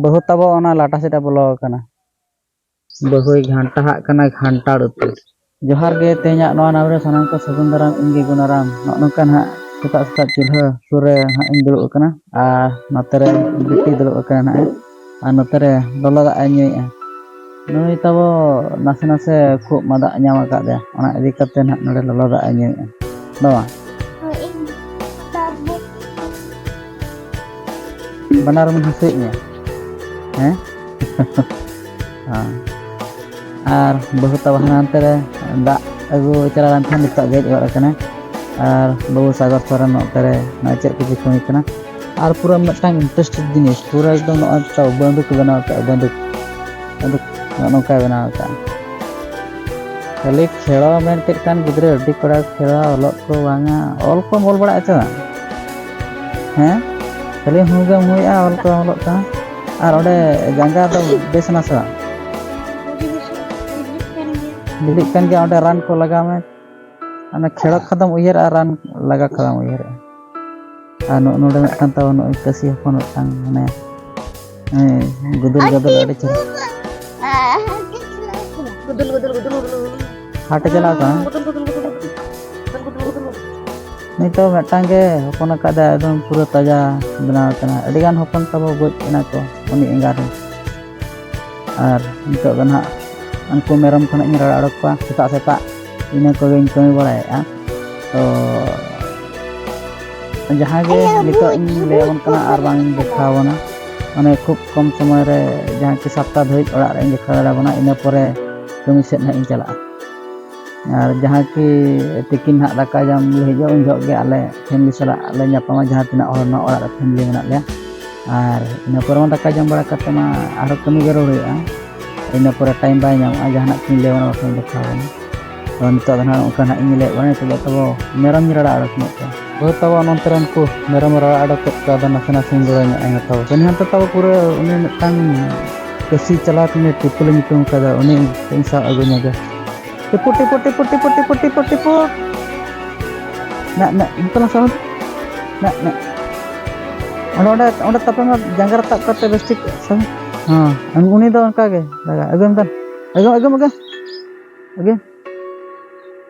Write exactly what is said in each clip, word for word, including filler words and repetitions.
ᱵᱟᱹᱦᱩ ᱛᱟᱵᱚ ᱚᱱᱟ ᱞᱟᱴᱟ ᱥᱮᱫ ᱮ ᱵᱚᱞᱚ ᱟᱠᱟᱱᱟ᱾ ᱵᱟᱹᱦᱩᱭ ᱜᱷᱟᱱᱴᱟ ᱦᱟᱜ ᱠᱟᱱᱟ ᱜᱷᱟᱱᱴᱟᱲ ᱩᱛᱩ᱾ ᱡᱚᱦᱟᱨ ᱜᱮ, ᱛᱮᱦᱮᱧᱟᱜ ᱱᱚᱣᱟ ᱱᱟᱣᱟ ᱨᱮ ᱥᱟᱱᱟᱢ ᱠᱚ ᱥᱟᱹᱜᱩᱱ ᱫᱟᱨᱟᱢ, ᱤᱧ ᱜᱮ ᱜᱩᱱᱟᱨᱟᱢ᱾ ᱱᱚᱜᱼᱚ ᱱᱚᱝᱠᱟ ᱱᱟᱦᱟᱜ ᱥᱮᱛᱟᱜ ᱥᱮᱛᱟᱜ ᱪᱩᱞᱦᱟᱹ ᱥᱩᱨ ᱨᱮ ᱦᱟᱸᱜ ᱤᱧ ᱫᱩᱲᱩᱵ ᱟᱠᱟᱱᱟ ᱟᱨ ᱱᱚᱛᱮ ᱨᱮ ᱵᱤᱴᱤ ᱫᱩᱲᱩᱵ ᱟᱠᱟᱱᱟ ᱱᱟᱦᱟᱜ ᱟᱨ ᱱᱚᱛᱮ ᱨᱮ ᱞᱚᱞᱚ ᱫᱟᱜ ᱮ ᱧᱩᱭᱮᱫᱼᱟ᱾ ᱱᱩᱭ ᱛᱟᱵᱚ ᱱᱟᱥᱮ ᱱᱟᱥᱮ ᱠᱷᱩᱜ ᱢᱟᱫᱟ ᱧᱟᱢ ᱟᱠᱟᱫᱮᱭᱟ, ᱚᱱᱟ ᱤᱫᱤ ᱠᱟᱛᱮ ᱱᱟᱦᱟᱜ ᱱᱚᱰᱮ ᱞᱚᱞᱚ ᱫᱟᱜ ᱮ ᱧᱩᱭᱮᱫᱼᱟ᱾ ᱵᱟᱵᱟ, ᱵᱟᱱᱟᱨ ᱵᱚᱱ ᱦᱟᱹᱥᱩᱭᱮᱫ ᱢᱮᱭᱟ? ᱦᱮᱸ? ᱦᱮᱸ᱾ ᱟᱨ ᱵᱟᱹᱦᱩ ᱛᱟᱵᱚ ᱦᱟᱱᱛᱮ ᱨᱮ ᱫᱟᱜ ᱟᱹᱜᱩ ᱪᱟᱞᱟᱣ ᱞᱮᱱ ᱛᱟᱦᱮᱸᱫ, ᱱᱤᱛᱚᱜ ᱜᱮ ᱦᱮᱡ ᱜᱚᱫ ᱟᱠᱟᱱᱟ᱾ ᱟᱨ ᱵᱟᱹᱵᱩ ᱥᱟᱜᱚᱨ ᱥᱚᱨᱮᱱ ᱱᱚᱛᱮ ᱨᱮ ᱱᱚᱜᱼᱚᱭ ᱪᱮᱫ ᱠᱚ ᱪᱤᱠᱟᱹ ᱠᱟᱱᱟ᱾ ᱟᱨ ᱯᱩᱨᱟᱹ ᱢᱤᱫᱴᱟᱝ interested ᱡᱤᱱᱤᱥ, ᱯᱩᱨᱟᱹ ᱮᱠᱫᱚᱢ ᱱᱚᱜᱼᱚᱭ ᱛᱚ ᱵᱟᱹᱫᱩᱠ ᱠᱚ ᱵᱮᱱᱟᱣ ᱟᱠᱟᱫᱼᱟ, ᱵᱟᱹᱫᱩᱠ, ᱵᱟᱹᱫᱩᱠ ᱱᱚᱜᱼᱚ ᱱᱚᱝᱠᱟᱭ ᱵᱮᱱᱟᱣ ᱟᱠᱟᱫᱼᱟ᱾ ᱠᱷᱟᱹᱞᱤ ᱠᱷᱮᱲᱚ ᱢᱮᱱ ᱠᱮᱫ ᱠᱷᱟᱱ ᱜᱤᱫᱽᱨᱟᱹ ᱟᱹᱰᱤ ᱠᱚᱲᱟ ᱠᱷᱮᱲᱚ, ᱚᱞᱚᱜ ᱠᱚ ᱵᱟᱝᱟ, ᱚᱞ ᱠᱚᱢ ᱚᱞ ᱵᱟᱲᱟᱜᱼᱟ ᱪᱮ ᱵᱟᱝ? ᱦᱮᱸ? ᱠᱷᱟᱹᱞᱤ ᱦᱩᱸ ᱜᱮᱢ ᱦᱩᱭᱩᱜᱼᱟ, ᱚᱞ ᱠᱚ ᱚᱞᱚᱜ ᱠᱟᱱᱟ᱾ ᱟᱨ ᱚᱸᱰᱮ ᱡᱟᱸᱜᱟ ᱫᱚ ᱵᱮᱥ ᱮᱱᱟ ᱥᱮ ᱵᱟᱝ? ᱡᱤᱞᱤᱜ ᱠᱟᱱ ᱜᱮᱭᱟ, ᱚᱸᱰᱮ ᱨᱟᱱ ᱠᱚ ᱞᱟᱜᱟᱣ ᱢᱮ᱾ ᱚᱱᱟ ᱠᱷᱮᱲᱚ ᱠᱷᱟᱫᱟᱢ ᱩᱭᱦᱟᱹᱨᱟ, ᱨᱟᱱ ᱞᱟᱜᱟ ᱠᱷᱟᱫᱟᱢ ᱩᱭᱦᱟᱹᱨᱟ᱾ ᱟᱨ ᱱᱚᱜᱼᱚ ᱱᱚᱰᱮ ᱢᱤᱫᱴᱟᱝ ᱛᱟᱵᱚ ᱱᱚᱜᱼᱚᱭ ᱠᱟᱹᱥᱤ ᱦᱚᱯᱚᱱ ᱢᱤᱫᱴᱟᱝ, ᱢᱟᱱᱮ, ᱦᱮᱸ, ᱜᱩᱫᱩᱞ ᱜᱟᱫᱚᱞ ᱟᱹᱰᱤ ᱪᱮᱦᱨᱟ᱾ ᱜᱩᱫᱩᱞ, ᱜᱩᱫᱩᱞ, ᱜᱩᱫᱩᱞ, ᱜᱩᱫᱩᱞ, ᱜᱩᱫᱩᱞ᱾ ᱦᱟᱴ ᱮ ᱪᱟᱞᱟᱣ ᱠᱟᱱᱟ᱾ ᱜᱩᱫᱩᱞ, ᱜᱩᱫᱩᱞ, ᱜᱩᱫᱩᱞ, ᱜᱩᱫᱩᱞ᱾ ᱜᱩᱫᱩᱞ, ᱜᱩᱫᱩᱞ, ᱜᱩᱫᱩᱞ᱾ ᱱᱤᱛᱚᱜ ᱢᱤᱫᱴᱟᱝ ᱜᱮ ᱦᱚᱯᱚᱱ ᱟᱠᱟᱫ ᱮ, ᱮᱠᱫᱚᱢ ᱯᱩᱨᱟᱹ ᱛᱟᱡᱟ ᱵᱮᱱᱟᱣ ᱟᱠᱟᱱᱟ᱾ ᱟᱹᱰᱤ ᱜᱟᱱ ᱦᱚᱯᱚᱱ ᱛᱟᱵᱚ ᱜᱚᱡ ᱮᱱᱟ ᱠᱚ ᱩᱱᱤ ᱮᱸᱜᱟ ᱨᱮ᱾ ᱟᱨ ᱱᱤᱛᱚᱜ ᱫᱚ ᱱᱟᱦᱟᱜ ᱩᱱᱠᱩ ᱢᱮᱨᱚᱢ ᱠᱷᱚᱱᱟᱜ ᱤᱧ ᱨᱟᱲᱟ ᱚᱰᱚᱠ ᱠᱚᱣᱟ ᱥᱮᱛᱟᱜ ᱥᱮᱛᱟᱜ, ᱤᱱᱟᱹ ᱠᱚᱜᱮᱧ ᱠᱟᱹᱢᱤ ᱵᱟᱲᱟᱭᱮᱫᱼᱟ᱾ ᱛᱚ ᱡᱟᱦᱟᱸ ᱜᱮ ᱱᱤᱛᱚᱜ ᱤᱧ ᱞᱟᱹᱭ ᱟᱵᱚᱱ ᱠᱟᱱᱟ ᱟᱨ ᱵᱟᱝ ᱤᱧ ᱫᱮᱠᱷᱟᱣ ᱟᱵᱚᱱᱟ, ᱢᱟᱱᱮ ᱠᱷᱩᱵ ᱠᱚᱢ ᱥᱚᱢᱚᱭ ᱨᱮ ᱡᱟᱦᱟᱸ ᱠᱤ ᱥᱟᱛᱴᱟ ᱫᱷᱟᱹᱵᱤᱡ ᱚᱲᱟᱜ ᱨᱮ ᱤᱧ ᱫᱮᱠᱷᱟᱣ ᱫᱟᱲᱮ ᱟᱵᱚᱱᱟ, ᱤᱱᱟᱹ ᱯᱚᱨᱮ ᱠᱟᱹᱢᱤ ᱥᱮᱫ ᱱᱟᱦᱟᱜ ᱤᱧ ᱪᱟᱞᱟᱜᱼᱟ᱾ ᱟᱨ ᱡᱟᱦᱟᱸ ᱠᱤ ᱛᱤᱠᱤᱱ ᱱᱟᱦᱟᱜ ᱫᱟᱠᱟ ᱡᱚᱢ ᱞᱮ ᱦᱤᱡᱩᱜᱼᱟ, ᱩᱱ ᱡᱚᱦᱚᱜ ᱜᱮ ᱟᱞᱮ family ᱥᱟᱞᱟᱜ ᱞᱮ ᱧᱟᱯᱟᱢᱟ, ᱡᱟᱦᱟᱸ ᱛᱤᱱᱟᱹᱜ ᱦᱚᱲ ᱱᱚᱣᱟ ᱚᱲᱟᱜ ᱨᱮ family ᱢᱮᱱᱟᱜ ᱞᱮᱭᱟ᱾ ᱟᱨ ᱤᱱᱟᱹ ᱯᱚᱨᱮ ᱢᱟ ᱫᱟᱠᱟ ᱡᱚᱢ ᱵᱟᱲᱟ ᱠᱟᱛᱮ ᱢᱟ ᱟᱨᱦᱚᱸ ᱠᱟᱹᱢᱤ ᱜᱮ ᱨᱩᱣᱟᱹᱲ ᱦᱩᱭᱩᱜᱼᱟ᱾ ᱤᱱᱟᱹ ᱯᱚᱨᱮ time ᱵᱟᱭ ᱧᱟᱢᱚᱜᱼᱟ, ᱡᱟᱦᱟᱱᱟᱜ ᱠᱤᱱ ᱞᱟᱹᱭ ᱟᱵᱚᱱᱟ, ᱵᱟᱠᱷᱟᱱ ᱫᱮᱠᱷᱟᱣ ᱟᱵᱚᱱᱟ᱾ ᱛᱚ ᱱᱤᱛᱚᱜ ᱫᱚ ᱱᱟᱦᱟᱜ ᱚᱱᱠᱟ ᱱᱟᱦᱟᱜ ᱤᱧ ᱞᱟᱹᱭᱮᱫ ᱵᱚᱱᱟ, ᱱᱤᱛᱚᱜ ᱫᱚ ᱛᱟᱵᱚ ᱢᱮᱨᱚᱢ ᱧ ᱨᱟᱲᱟ ᱟᱲᱟᱜ ᱧᱚᱜ ᱠᱚᱣᱟ᱾ ᱵᱟᱹᱦᱩ ᱛᱟᱵᱚ ᱱᱚᱱᱛᱮ ᱨᱮᱱ ᱠᱚ ᱢᱮᱨᱚᱢ ᱨᱟᱲᱟ ᱟᱰᱚᱠ ᱠᱮᱫ ᱠᱚᱣᱟ, ᱟᱫᱚ ᱱᱟᱥᱮ ᱱᱟᱥᱮᱧ ᱜᱚᱲᱚ ᱧᱚᱜ ᱟᱭ ᱢᱮ ᱛᱟᱵᱚ᱾ ᱩᱱᱤ ᱦᱟᱱᱛᱮ ᱛᱟᱵᱚ ᱯᱩᱨᱟᱹ ᱩᱱᱤ ᱢᱤᱫᱴᱟᱝ ᱠᱟᱹᱥᱤ ᱪᱟᱞᱟᱣ ᱠᱟᱱᱟᱭ, ᱴᱤᱯᱩᱞᱮ ᱧᱩᱛᱩᱢ ᱠᱟᱫᱟ, ᱩᱱᱤ ᱤᱧ ᱥᱟᱵ ᱟᱹᱜᱩ ᱧᱚᱜᱟ᱾ ᱴᱤᱯᱩ, ᱴᱤᱯᱩ, ᱴᱤᱯᱩ, ᱴᱤᱯᱩ, ᱴᱤᱯᱩ, ᱴᱤᱯᱩ, ᱴᱤᱯᱩ᱾ ᱱᱟ, ᱱᱟ, ᱤᱧ ᱛᱟᱞᱟᱝ ᱥᱟᱵ᱾ ᱱᱟ, ᱱᱟ᱾ ᱚᱸᱰᱮ ᱚᱸᱰᱮ ᱛᱟᱯᱮ ᱢᱟ, ᱡᱟᱸᱜᱟ ᱨᱮ ᱛᱟᱵ ᱠᱟᱛᱮ ᱵᱮᱥ ᱴᱷᱤᱠ ᱥᱟᱵ᱾ ᱦᱮᱸ, ᱩᱱᱤ ᱫᱚ ᱚᱱᱠᱟ ᱜᱮ ᱞᱟᱜᱟ᱾ ᱮᱜᱳᱭ ᱢᱮᱛᱟᱢ, ᱮᱜᱳᱭ, ᱮᱜᱳᱭ, ᱮᱜᱳᱭ, ᱮᱜᱳᱭ᱾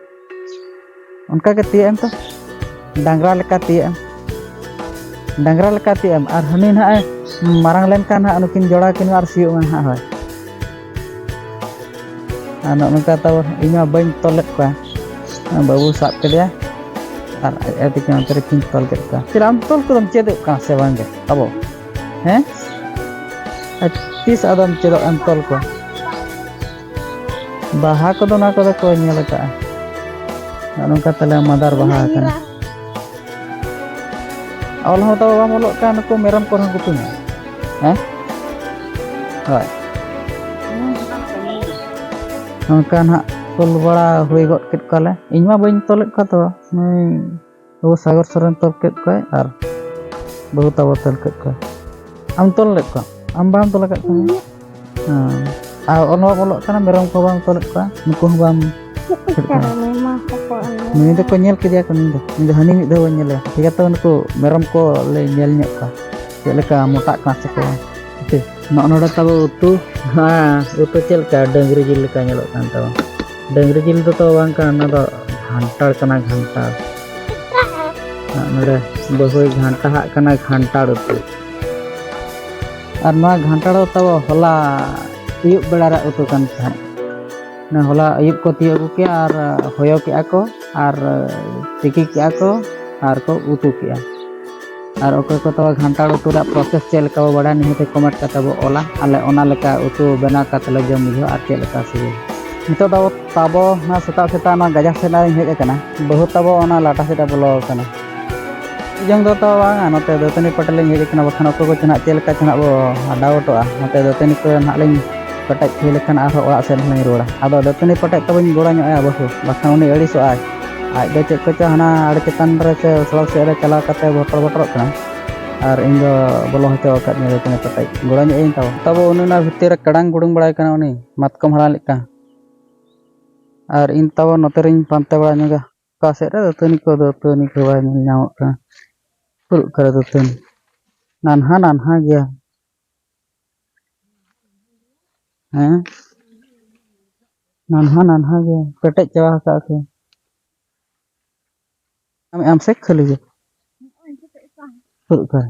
ᱚᱱᱠᱟ ᱜᱮ ᱛᱤᱭᱟᱹᱜ ᱮᱢ ᱛᱚ, ᱰᱟᱝᱨᱟ ᱞᱮᱠᱟ ᱛᱤᱭᱟᱹᱜ ᱮᱢ, ᱰᱟᱝᱨᱟ ᱞᱮᱠᱟ ᱛᱤᱭᱟᱹᱜ ᱮᱢ᱾ ᱟᱨ ᱦᱟᱹᱱᱤ ᱱᱟᱦᱟᱜ ᱮ ᱢᱟᱨᱟᱝ ᱞᱮᱱᱠᱷᱟᱱ ᱱᱟᱦᱟᱜ ᱱᱩᱠᱤᱱ ᱡᱚᱲᱟᱣ ᱠᱤᱱ ᱢᱮ ᱟᱨ ᱥᱤᱭᱳᱜ ᱢᱮ ᱱᱟᱦᱟᱜ᱾ ᱦᱳᱭ, ᱟᱨ ᱱᱚᱜᱼᱚ ᱱᱚᱝᱠᱟ ᱛᱟᱵᱚ ᱤᱧ ᱢᱟ ᱵᱟᱹᱧ ᱛᱚᱞᱮᱫ ᱠᱚᱣᱟ, ᱵᱟᱹᱵᱩ ᱥᱟᱵ ᱠᱮᱫᱮᱭᱟ ᱟᱨ ᱟᱡ ᱟᱡ ᱛᱮᱜᱮ ᱚᱱᱛᱮ ᱨᱮᱠᱤᱱ ᱛᱚᱞ ᱠᱮᱫ ᱠᱚᱣᱟ᱾ ᱪᱮᱫ ᱟᱢ ᱛᱚᱞ ᱠᱚᱫᱚᱢ ᱪᱮᱫᱚᱜ ᱠᱟᱱᱟ ᱥᱮ ᱵᱟᱝᱜᱮ ᱛᱟᱵᱚ? ᱦᱮᱸ, ᱟᱨ ᱛᱤᱥ ᱟᱫᱚᱢ ᱪᱮᱫᱚᱜ ᱮᱢ ᱛᱚᱞ ᱠᱚᱣᱟ? ᱵᱟᱦᱟ ᱠᱚᱫᱚ ᱱᱚᱣᱟ ᱠᱚᱫᱚ ᱠᱚ ᱧᱮᱞ ᱟᱠᱟᱫᱼᱟ᱾ ᱱᱚᱜᱼᱚ ᱱᱚᱝᱠᱟ ᱛᱟᱞᱮ ᱢᱟᱫᱟᱨ ᱵᱟᱦᱟ ᱟᱠᱟᱱᱟ᱾ ᱚᱞ ᱦᱚᱸ ᱛᱟᱵᱚ ᱵᱟᱢ ᱚᱞᱚᱜ ᱠᱟᱱ, ᱱᱩᱠᱩ ᱢᱮᱨᱚᱢ ᱠᱚᱨᱮ ᱦᱚᱸ ᱜᱩᱯᱤ ᱢᱮ᱾ ᱦᱮᱸ? ᱦᱳᱭ᱾ ᱱᱚᱝᱠᱟ ᱱᱟᱦᱟᱜ ᱛᱚᱞ ᱵᱟᱲᱟ ᱦᱩᱭ ᱜᱚᱫ ᱠᱮᱫ ᱠᱚᱣᱟᱞᱮ᱾ ᱤᱧ ᱢᱟ ᱵᱟᱹᱧ ᱛᱚᱞᱮᱫ ᱠᱚᱣᱟ ᱛᱚ, ᱱᱩᱭ ᱵᱟᱹᱵᱩ ᱥᱟᱜᱚᱨ ᱥᱚᱨᱮᱱ ᱛᱚᱞ ᱠᱮᱫ ᱠᱚᱣᱟᱭ ᱟᱨ ᱵᱟᱹᱵᱩ ᱛᱟᱵᱚ ᱛᱚᱞ ᱠᱮᱫ ᱠᱚᱣᱟᱭ᱾ ᱟᱢ ᱛᱚᱞ ᱞᱮᱫ ᱠᱚᱣᱟ? ᱟᱢ ᱵᱟᱢ ᱛᱚᱞ ᱟᱠᱟᱫ ᱠᱚᱣᱟ? ᱦᱮᱸ᱾ ᱟᱨ ᱚᱞ ᱦᱚᱸ ᱵᱟᱢ ᱚᱞᱚᱜ ᱠᱟᱱᱟ, ᱢᱮᱨᱚᱢ ᱠᱚ ᱵᱟᱢ ᱛᱚᱞᱮᱫ ᱠᱚᱣᱟ, ᱱᱩᱠᱩ ᱦᱚᱸ ᱵᱟᱢ ᱪᱮᱫ ᱠᱚ ᱪᱟᱨᱚ ᱢᱮ, ᱢᱟ ᱦᱚᱯᱚᱱ ᱢᱮ᱾ ᱱᱩᱭ ᱫᱚᱠᱚ ᱧᱮᱞ ᱠᱮᱫᱮᱭᱟ ᱠᱚ, ᱱᱩᱭ ᱫᱚ, ᱤᱧ ᱫᱚ ᱦᱟᱹᱱᱤ ᱢᱤᱫ ᱫᱷᱟᱣ ᱵᱟᱹᱧ ᱧᱮᱞᱮᱭᱟ᱾ ᱴᱷᱤᱠ ᱜᱮᱭᱟ, ᱛᱚ ᱱᱩᱠᱩ ᱢᱮᱨᱚᱢ ᱠᱚ ᱞᱮ ᱧᱮᱞ ᱧᱚᱜ ᱠᱚᱣᱟ, ᱪᱮᱫ ᱞᱮᱠᱟ ᱢᱚᱴᱟᱜ ᱠᱟᱱᱟ ᱥᱮ ᱠᱚ᱾ ᱴᱷᱤᱠ, ᱱᱚᱜᱼᱚ ᱱᱚᱰᱮ ᱛᱟᱵᱚ ᱩᱛᱩ, ᱦᱮᱸ, ᱩᱛᱩ ᱪᱮᱫ ᱞᱮᱠᱟ ᱰᱟᱹᱝᱨᱤ ᱡᱤᱞ ᱞᱮᱠᱟ ᱧᱮᱞᱚᱜ ᱠᱟᱱ ᱛᱟᱵᱚᱱ᱾ ᱰᱟᱹᱝᱨᱤ ᱡᱤᱞ ᱫᱚ ᱛᱚ ᱵᱟᱝ ᱠᱟᱱᱟ, ᱚᱱᱟ ᱫᱚ ᱜᱷᱟᱱᱴᱟᱲ ᱠᱟᱱᱟ, ᱜᱷᱟᱱᱴᱟᱲ᱾ ᱦᱮᱸ, ᱱᱚᱰᱮ ᱵᱟᱹᱦᱩᱭ ᱜᱷᱟᱱᱴᱟ ᱦᱟᱜ ᱠᱟᱱᱟ, ᱜᱷᱟᱱᱴᱟᱲ ᱩᱛᱩ᱾ ᱟᱨ ᱱᱚᱣᱟ ᱜᱷᱟᱱᱴᱟᱲ ᱫᱚ ᱛᱟᱵᱚ ᱦᱚᱞᱟ ᱟᱹᱭᱩᱵ ᱵᱮᱲᱟ ᱨᱮ ᱩᱛᱩ ᱠᱟᱱ ᱛᱟᱦᱮᱸᱫ᱾ ᱚᱱᱟ ᱦᱚᱞᱟ ᱟᱹᱭᱩᱵ ᱠᱚ ᱛᱤᱭᱳᱜ ᱟᱹᱜᱩ ᱠᱮᱜᱼᱟ ᱟᱨ ᱦᱚᱭᱚ ᱠᱮᱜᱼᱟ ᱠᱚ ᱟᱨ ᱛᱤᱠᱤ ᱠᱮᱜᱼᱟ ᱠᱚ ᱟᱨ ᱠᱚ ᱩᱛᱩ ᱠᱮᱜᱼᱟ᱾ ᱟᱨ ᱚᱠᱚᱭ ᱠᱚ ᱛᱟᱵᱚ ᱜᱷᱟᱱᱴᱟᱲ ᱩᱛᱩ ᱨᱮᱭᱟᱜ process ᱪᱮᱫ ᱞᱮᱠᱟ ᱵᱚ ᱵᱟᱲᱟᱭᱟ, ᱱᱤᱦᱟᱹᱛ ᱜᱮ comment ᱠᱟᱛᱮ ᱵᱚ ᱚᱞᱟ, ᱟᱞᱮ ᱚᱱᱟ ᱞᱮᱠᱟ ᱩᱛᱩ ᱵᱮᱱᱟᱣ ᱠᱟᱛᱮ ᱞᱮ ᱡᱚᱢ ᱵᱩᱡᱷᱟᱹᱣᱟ ᱟᱨ ᱪᱮᱫ ᱞᱮᱠᱟ ᱥᱤᱵᱤᱞ᱾ ᱱᱤᱛᱚᱜ ᱫᱚ ᱛᱟᱵᱚ ᱱᱚᱣᱟ ᱥᱮᱛᱟᱜ ᱥᱮᱛᱟᱜ ᱱᱚᱣᱟ ᱜᱟᱡᱟᱲ ᱥᱮᱫ ᱨᱤᱧ ᱦᱮᱡ ᱟᱠᱟᱱᱟ, ᱵᱟᱹᱦᱩ ᱛᱟᱵᱚ ᱚᱱᱟ ᱞᱟᱴᱟ ᱥᱮᱫ ᱮ ᱵᱚᱞᱚ ᱟᱠᱟᱱᱟ᱾ ᱡᱚᱝ ᱫᱚ ᱛᱚ ᱵᱟᱝᱟ, ᱱᱚᱛᱮ ᱫᱟᱹᱛᱟᱹᱱᱤ ᱯᱟᱴᱟ ᱞᱤᱧ ᱦᱮᱡ ᱟᱠᱟᱱᱟ, ᱵᱟᱠᱷᱟᱱ ᱚᱠᱚᱭ ᱠᱚ ᱪᱚ ᱱᱟᱦᱟᱜ ᱪᱮᱫ ᱞᱮᱠᱟ ᱪᱚ ᱱᱟᱦᱟᱜ ᱵᱚ ᱟᱰᱟᱣ ᱜᱚᱴᱚᱜᱼᱟ᱾ ᱱᱚᱛᱮ ᱫᱟᱹᱛᱟᱹᱱᱤ ᱠᱚ ᱱᱟᱦᱟᱜ ᱞᱤᱧ ᱯᱮᱴᱮᱡ ᱦᱩᱭ ᱞᱮᱠᱷᱟᱱ ᱟᱨᱦᱚᱸ ᱚᱲᱟᱜ ᱥᱮᱫ ᱞᱤᱧ ᱨᱩᱣᱟᱹᱲᱟ᱾ ᱟᱫᱚ ᱫᱟᱹᱛᱟᱹᱱᱤ ᱯᱮᱴᱮᱡ ᱛᱟᱵᱚᱧ ᱜᱚᱲᱚ ᱧᱚᱜ ᱟᱭᱟ ᱵᱟᱹᱦᱩ, ᱵᱟᱠᱷᱟᱱ ᱩᱱᱤ ᱟᱹᱲᱤᱥᱚᱜᱼᱟᱭ᱾ ᱟᱡ ᱫᱚ ᱪᱮᱫ ᱠᱚᱪᱚ ᱦᱟᱱᱟ ᱟᱲᱮ ᱪᱮᱛᱟᱱ ᱨᱮ ᱥᱮ ᱥᱚᱲᱚᱠ ᱥᱮᱫ ᱨᱮ ᱪᱟᱞᱟᱣ ᱠᱟᱛᱮ ᱵᱚᱛᱚᱨ ᱵᱚᱛᱚᱨᱚᱜ ᱠᱟᱱᱟᱭ, ᱟᱨ ᱤᱧ ᱫᱚ ᱵᱚᱞᱚ ᱦᱚᱪᱚ ᱟᱠᱟᱫ ᱢᱮᱭᱟ ᱫᱟᱹᱛᱟᱹᱱᱤ ᱯᱮᱴᱮᱡ᱾ ᱜᱚᱲᱚ ᱧᱚᱜ ᱟᱹᱧ ᱛᱟᱵᱚ᱾ ᱛᱟᱵᱚ ᱩᱱᱤ ᱚᱱᱟ ᱵᱷᱤᱛᱤᱨ ᱨᱮ ᱠᱟᱰᱟᱝ ᱜᱩᱰᱩᱝ ᱵᱟᱲᱟᱭ ᱠᱟᱱᱟ ᱩᱱᱤ ᱢᱟᱛᱠᱚᱢ ᱦᱟᱞᱟᱝ ᱞᱮᱠᱟ᱾ ᱟᱨ ᱤᱧ ᱛᱟᱵᱚ ᱱᱚᱛᱮ ᱨᱤᱧ ᱯᱟᱱᱛᱮ ᱵᱟᱲᱟ ᱧᱚᱜᱟ᱾ ᱚᱠᱟ ᱥᱮᱫ ᱨᱮ ᱫᱟᱹᱛᱟᱹᱱᱤ ᱠᱚ, ᱫᱟᱹᱛᱟᱹᱱᱤ ᱠᱚ ᱵᱟᱭ ᱧᱮᱞ ᱧᱟᱢᱚᱜ ᱠᱟᱱᱟ᱾ ᱯᱷᱩᱲᱩᱜ ᱠᱚᱨᱮ ᱫᱟᱹᱛᱟᱹᱱᱤ᱾ ᱱᱟᱱᱦᱟ ᱱᱟᱱᱦᱟ ᱜᱮᱭᱟ᱾ ᱦᱮᱸ, ᱱᱟᱱᱦᱟ ᱱᱟᱱᱦᱟ ᱜᱮ ᱯᱮᱴᱮᱡ ᱪᱟᱵᱟ ᱟᱠᱟᱫ ᱠᱚ᱾ ᱟᱢ, ᱟᱢ ᱥᱮ ᱠᱷᱟᱹᱞᱤ ᱜᱮ? ᱥᱩᱨᱩᱜ ᱠᱟᱱ᱾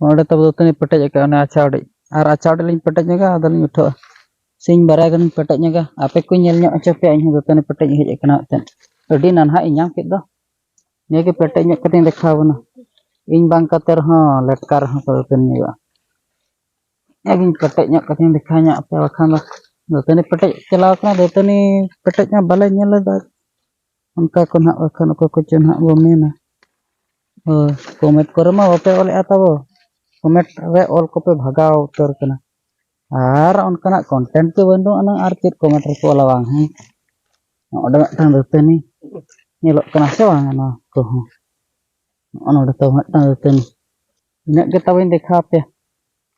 ᱚᱸᱰᱮ ᱛᱚᱵᱮ ᱫᱟᱹᱛᱟᱹᱱᱤ ᱯᱮᱴᱮᱡ ᱟᱠᱟᱫ, ᱚᱱᱮ ᱟᱪᱷᱟ ᱚᱰᱤᱡ᱾ ᱟᱨ ᱟᱪᱷᱟ ᱚᱰᱤᱡ ᱞᱤᱧ ᱯᱮᱴᱮᱡ ᱧᱚᱜᱟ, ᱟᱫᱚᱞᱤᱧ ᱩᱴᱷᱟᱹᱜᱼᱟ᱾ ᱥᱤᱧ ᱵᱟᱨᱭᱟ ᱜᱟᱱᱤᱧ ᱯᱮᱴᱮᱡ ᱧᱚᱜᱟ, ᱟᱯᱮ ᱠᱚᱧ ᱧᱮᱞ ᱧᱚᱜ ᱦᱚᱪᱚ ᱯᱮᱭᱟ, ᱤᱧ ᱦᱚᱸ ᱫᱟᱹᱛᱟᱹᱱᱤ ᱯᱮᱴᱮᱡ ᱤᱧ ᱦᱮᱡ ᱟᱠᱟᱱᱟ ᱢᱤᱫᱴᱮᱱ᱾ ᱟᱹᱰᱤ ᱱᱟᱱᱦᱟ ᱤᱧ ᱧᱟᱢ ᱠᱮᱫ ᱫᱚ᱾ ᱱᱤᱭᱟᱹ ᱜᱮ ᱯᱮᱴᱮᱡ ᱧᱚᱜ ᱠᱟᱛᱮᱧ ᱫᱮᱠᱷᱟᱣ ᱟᱵᱚᱱᱟ᱾ ᱤᱧ ᱵᱟᱝ ᱠᱟᱛᱮ ᱨᱮᱦᱚᱸ ᱞᱮᱴᱠᱟ ᱨᱮᱦᱚᱸ ᱠᱚ ᱫᱟᱹᱛᱟᱹᱱᱤ ᱧᱚᱜᱚᱜᱼᱟ᱾ ᱤᱧ ᱯᱮᱴᱮᱡ ᱧᱚᱜ ᱠᱟᱛᱮᱧ ᱫᱮᱠᱷᱟᱣ ᱧᱚᱜ ᱟᱯᱮᱭᱟ, ᱵᱟᱠᱷᱟᱱ ᱫᱚ ᱫᱟᱹᱛᱟᱹᱱᱤ ᱯᱮᱴᱮᱡ ᱪᱟᱞᱟᱣ ᱠᱟᱱᱟ, ᱫᱟᱹᱛᱟᱹᱱᱤ ᱯᱮᱴᱮᱡ ᱢᱟ ᱵᱟᱞᱮ ᱧᱮᱞ ᱞᱮᱫᱟ᱾ ᱚᱱᱠᱟ ᱠᱚ ᱱᱟᱦᱟᱜ, ᱵᱟᱠᱷᱟᱱ ᱚᱠᱚᱭ ᱠᱚᱪᱚ ᱱᱟᱦᱟᱜ ᱵᱚ ᱢᱮᱱᱟ᱾ ᱦᱳᱭ, ᱠᱚᱢᱮᱱᱴ ᱠᱚᱨᱮ ᱢᱟ ᱵᱟᱯᱮ ᱚᱞᱮᱫᱼᱟ ᱛᱟᱵᱚ, ᱠᱚᱢᱮᱱᱴ ᱨᱮ ᱚᱞ ᱠᱚᱯᱮ ᱵᱷᱟᱜᱟᱣ ᱩᱛᱟᱹᱨ ᱠᱟᱱᱟ᱾ ᱟᱨ ᱚᱱᱠᱟᱱᱟᱜ ᱠᱚᱱᱴᱮᱱᱴ ᱜᱮ ᱵᱟᱹᱱᱩᱜ ᱟᱱᱟᱝ, ᱟᱨ ᱪᱮᱫ ᱠᱚᱢᱮᱱᱴ ᱨᱮᱠᱚ ᱚᱞᱟ ᱵᱟᱝ? ᱦᱮᱸ, ᱱᱚᱰᱮ ᱢᱤᱫᱴᱟᱝ ᱫᱟᱹᱛᱟᱹᱱᱤ ᱧᱮᱞᱚᱜ ᱠᱟᱱᱟ ᱥᱮ ᱵᱟᱝ? ᱱᱚᱣᱟ ᱠᱚᱦᱚᱸ, ᱱᱚᱜᱼᱚ ᱱᱚᱰᱮ ᱛᱚ ᱢᱤᱫᱴᱟᱝ ᱫᱟᱹᱛᱟᱹᱱᱤ᱾ ᱤᱱᱟᱹᱜ ᱜᱮ ᱛᱟᱵᱚᱧ ᱫᱮᱠᱷᱟᱣ ᱟᱯᱮᱭᱟ᱾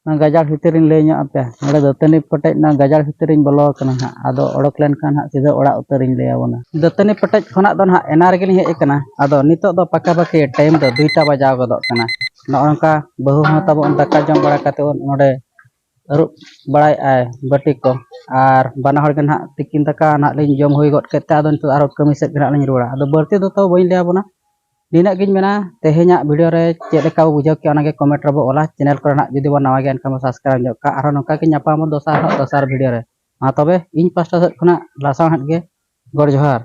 ᱚᱱᱟ ᱜᱟᱡᱟᱲ ᱵᱷᱤᱛᱤᱨ ᱨᱤᱧ ᱞᱟᱹᱭ ᱧᱚᱜ ᱟᱯᱮᱭᱟ᱾ ᱱᱚᱰᱮ ᱫᱟᱹᱛᱟᱹᱱᱤ ᱯᱮᱴᱮᱡ ᱨᱮᱱᱟᱜ ᱜᱟᱡᱟᱲ ᱵᱷᱤᱛᱤᱨ ᱨᱤᱧ ᱵᱚᱞᱚ ᱟᱠᱟᱱᱟ ᱦᱟᱸᱜ᱾ ᱟᱫᱚ ᱚᱰᱚᱠ ᱞᱮᱱᱠᱷᱟᱱ ᱦᱟᱸᱜ ᱥᱤᱫᱷᱟᱹ ᱚᱲᱟᱜ ᱩᱛᱟᱹᱨᱤᱧ ᱞᱟᱹᱭ ᱟᱵᱚᱱᱟ᱾ ᱫᱟᱹᱛᱟᱹᱱᱤ ᱯᱮᱴᱮᱡ ᱠᱷᱚᱱᱟᱜ ᱫᱚ ᱱᱟᱦᱟᱜ ᱮᱱᱟ ᱨᱮᱜᱮᱞᱤᱧ ᱦᱮᱡ ᱟᱠᱟᱱᱟ᱾ ᱟᱫᱚ ᱱᱤᱛᱚᱜ ᱫᱚ ᱯᱟᱠᱟ ᱯᱟᱠᱤ ᱴᱟᱭᱤᱢ ᱫᱚ ᱫᱩᱭᱴᱟ ᱵᱟᱡᱟᱣ ᱜᱚᱫᱚᱜ ᱠᱟᱱᱟ᱾ ᱱᱚᱜᱼᱚ ᱱᱚᱝᱠᱟ ᱵᱟᱹᱦᱩ ᱦᱚᱸ ᱛᱟᱵᱚᱱ ᱫᱟᱠᱟ ᱡᱚᱢ ᱵᱟᱲᱟ ᱠᱟᱛᱮ ᱱᱚᱰᱮ ᱟᱹᱨᱩᱵ ᱵᱟᱲᱟᱭᱮᱫᱼᱟᱭ ᱵᱟᱹᱴᱤ ᱠᱚ, ᱟᱨ ᱵᱟᱱᱟ ᱦᱚᱲ ᱜᱮ ᱱᱟᱦᱟᱜ ᱛᱤᱠᱤᱱ ᱫᱟᱠᱟ ᱱᱟᱦᱟᱜ ᱞᱤᱧ ᱡᱚᱢ ᱦᱩᱭ ᱜᱚᱫ ᱠᱮᱫ ᱛᱮ, ᱟᱫᱚ ᱱᱤᱛᱚᱜ ᱟᱨᱦᱚᱸ ᱠᱟᱹᱢᱤ ᱥᱮᱫ ᱜᱮ ᱱᱟᱦᱟᱜ ᱞᱤᱧ ᱨᱩᱣᱟᱹᱲᱟ᱾ ᱟᱫᱚ ᱵᱟᱹᱲᱛᱤ ᱫᱚ ᱛᱚ ᱵᱟᱹᱧ ᱞᱟᱹᱭ ᱟᱵᱚᱱᱟ, ᱱᱤᱱᱟᱹᱜ ᱜᱤᱧ ᱢᱮᱱᱟ᱾ ᱛᱮᱦᱮᱧᱟᱜ ᱵᱷᱤᱰᱤᱭᱳ ᱨᱮ ᱪᱮᱫ ᱞᱮᱠᱟ ᱵᱚ ᱵᱩᱡᱷᱟᱹᱣ ᱠᱮᱜᱼᱟ, ᱚᱱᱟᱜᱮ ᱠᱚᱢᱮᱱᱴ ᱨᱮᱵᱚ ᱚᱞᱟ᱾ ᱪᱮᱱᱮᱞ ᱠᱚᱨᱮ ᱱᱟᱦᱟᱜ ᱡᱩᱫᱤ ᱵᱚᱱ ᱱᱟᱣᱟ ᱜᱮᱭᱟ, ᱮᱱᱠᱷᱟᱱ ᱵᱚ ᱥᱟᱵᱥᱠᱨᱟᱭᱤᱵᱽ ᱧᱚᱜ ᱠᱟᱜᱼᱟ᱾ ᱟᱨᱦᱚᱸ ᱱᱚᱝᱠᱟ ᱜᱮ ᱧᱟᱯᱟᱢ ᱟᱵᱚᱱ ᱫᱚᱥᱟᱨ ᱦᱚᱸ ᱫᱚᱥᱟᱨ ᱵᱷᱤᱰᱤᱭᱳ ᱨᱮ᱾ ᱢᱟ ᱛᱚᱵᱮ, ᱤᱧ ᱯᱟᱥᱴᱟ ᱥᱮᱫ ᱠᱷᱚᱱᱟᱜ ᱞᱟᱥᱟᱲᱦᱮᱫ ᱜᱮ ᱜᱚᱰ ᱡᱚᱦᱟᱨ᱾